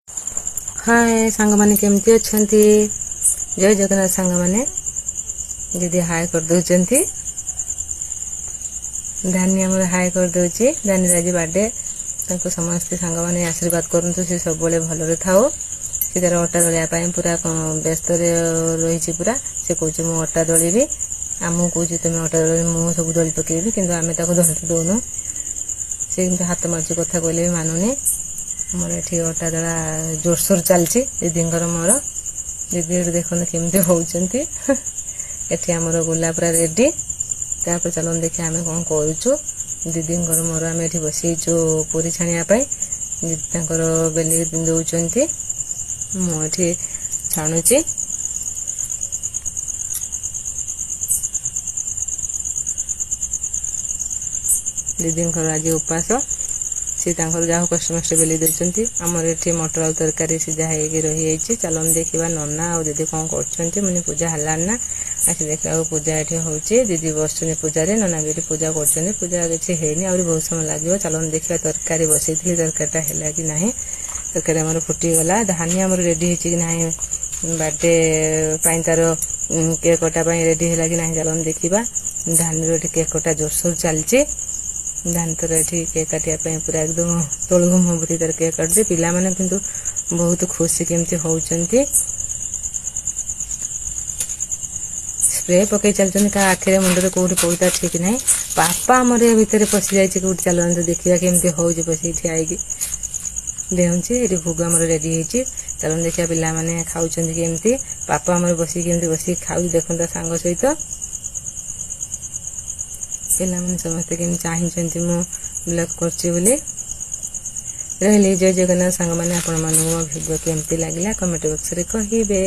ହାଏ ସାଙ୍ଗମାନେ, କେମିତି ଅଛନ୍ତି? ଜୟ ଜଗନ୍ନାଥ ସାଙ୍ଗମାନେ। ଦିଦି ହାଏ କରିଦେଉଛନ୍ତି। ଧାନୀ ଆମର ହାଏ କରିଦେଉଛି। ଧାନୀର ଆଜି ବାର୍ଥଡେ, ତାଙ୍କୁ ସମସ୍ତେ ସାଙ୍ଗମାନେ ଆଶୀର୍ବାଦ କରନ୍ତୁ, ସେ ସବୁବେଳେ ଭଲରେ ଥାଉ। ସେ ତାର ଅଟା ଦଳିବା ପାଇଁ ପୁରା ବ୍ୟସ୍ତରେ ରହିଛି ପୁରା। ସେ କହୁଛି ମୁଁ ଅଟା ଦଳିବି, ଆମକୁ କହୁଛି ତୁମେ ଅଟା ଦଳି, ମୁଁ ସବୁ ଦଳି ପକେଇବି, କିନ୍ତୁ ଆମେ ତାକୁ ଦଳି ଦେଉନୁ। ସେ କିନ୍ତୁ ହାତ ମାରୁଛି, କଥା କହିଲେ ବି ମାନୁନି। ଆମର ଏଠି ଅଟା ଦଳା ଜୋରସୋର ଚାଲିଛି ଦିଦିଙ୍କର ମୋର। ଦିଦି ଏଠି ଦେଖନ୍ତୁ କେମିତି ହେଉଛନ୍ତି। ଏଠି ଆମର ଗୋଲା ପୁରା ରେଡ଼ି। ତାପରେ ଚାଲନ୍ତୁ ଦେଖିବା ଆମେ କ'ଣ କରୁଛୁ। ଦିଦିଙ୍କର ମୋର ଆମେ ଏଠି ବସେଇଛୁ ପୁରୀ ଛାଣିବା ପାଇଁ। ଦିଦି ତାଙ୍କର ବେଲି ଦେଉଛନ୍ତି, ମୁଁ ଏଠି ଛାଣୁଛି। ଦିଦିଙ୍କର ଆଜି ଉପାସ, ସେ ତାଙ୍କର ଯାହା କଷ୍ଟମଷ୍ଟେ ବେଲି ଦେଉଛନ୍ତି। ଆମର ଏଠି ମଟର ଆଳୁ ତରକାରୀ ସିଝା ହେଇକି ରହିଯାଇଛି। ଚାଲନ୍ତୁ ଦେଖିବା ନନା ଆଉ ଦିଦି କ'ଣ କରୁଛନ୍ତି। ମାନେ ପୂଜା ହେଲାଣି ନା? ଆସି ଦେଖିବାକୁ ପୂଜା ଏଠି ହେଉଛି। ଦିଦି ବସୁଛନ୍ତି ପୂଜାରେ, ନନା ବି ଏଠି ପୂଜା କରୁଛନ୍ତି। ପୂଜା କିଛି ହେଇନି, ଆହୁରି ବହୁତ ସମୟ ଲାଗିବ। ଚାଲନ୍ତୁ ଦେଖିବା ତରକାରୀ ବସେଇଥିଲି, ତରକାରୀଟା ହେଲା କି ନାହିଁ। ତରକାରୀ ଆମର ଫୁଟିଗଲା। ଧାନି ଆମର ରେଡ଼ି ହେଇଛି କି ନାହିଁ, ବାର୍ଥଡେ ପାଇଁ ତାର କେକ୍ କଟା ପାଇଁ ରେଡ଼ି ହେଲା କି ନାହିଁ, ଚାଲନ୍ତୁ ଦେଖିବା। ଧାନିର ଏଠି କେକ୍ କଟା ଜୋରସୋର ଚାଲିଛି। ଧାନି ତାର ଏଠି କେକ୍ କାଟିବା ପାଇଁ ପୁରା ଏକଦମ ତଳକୁ ମୁହଁ ପୋତି ତାର କେକ୍ କାଟୁଛି। ପିଲାମାନେ କିନ୍ତୁ ବହୁତ ଖୁସି କେମିତି ହଉଛନ୍ତି। ସ୍ପ୍ରେ ପକେଇ ଚାଲିଛନ୍ତି, କାହା ଆଖିରେ ମୁଣ୍ଡରେ କୋଉଠି ପଡୁତା ଠିକ ନାହିଁ। ପାପା ଆମର ଏ ଭିତରେ ପଶି ଯାଇଛି କୋଉଠି, ଚାଲନ୍ତୁ ଦେଖିବା କେମିତି ହଉଛି। ପଶିକି ଠିଆ ହେଇକି ଡେଉଁଛି। ଏଠି ଭୋଗ ଆମର ରେଡି ହେଇଛି, ଚାଲନ୍ତୁ ଦେଖିବା ପିଲାମାନେ ଖାଉଛନ୍ତି କେମିତି। ପାପା ଆମର ବସିକି କେମିତି ବସିକି ଖାଉଛି ଦେଖନ୍ତୁ ତା ସାଙ୍ଗ ସହିତ। ପିଲାମାନେ ସମସ୍ତେ କେମିତି ଚାହିଁଛନ୍ତି ମୁଁ ବ୍ଲଗ୍ କରୁଛି ବୋଲି। ରହିଲି, ଜୟ ଜଗନ୍ନାଥ ସାଙ୍ଗମାନେ। ଆପଣମାନଙ୍କୁ ମୋ ଭିଡ଼ିଓ କେମିତି ଲାଗିଲା କମେଣ୍ଟ ବକ୍ସରେ କହିବେ।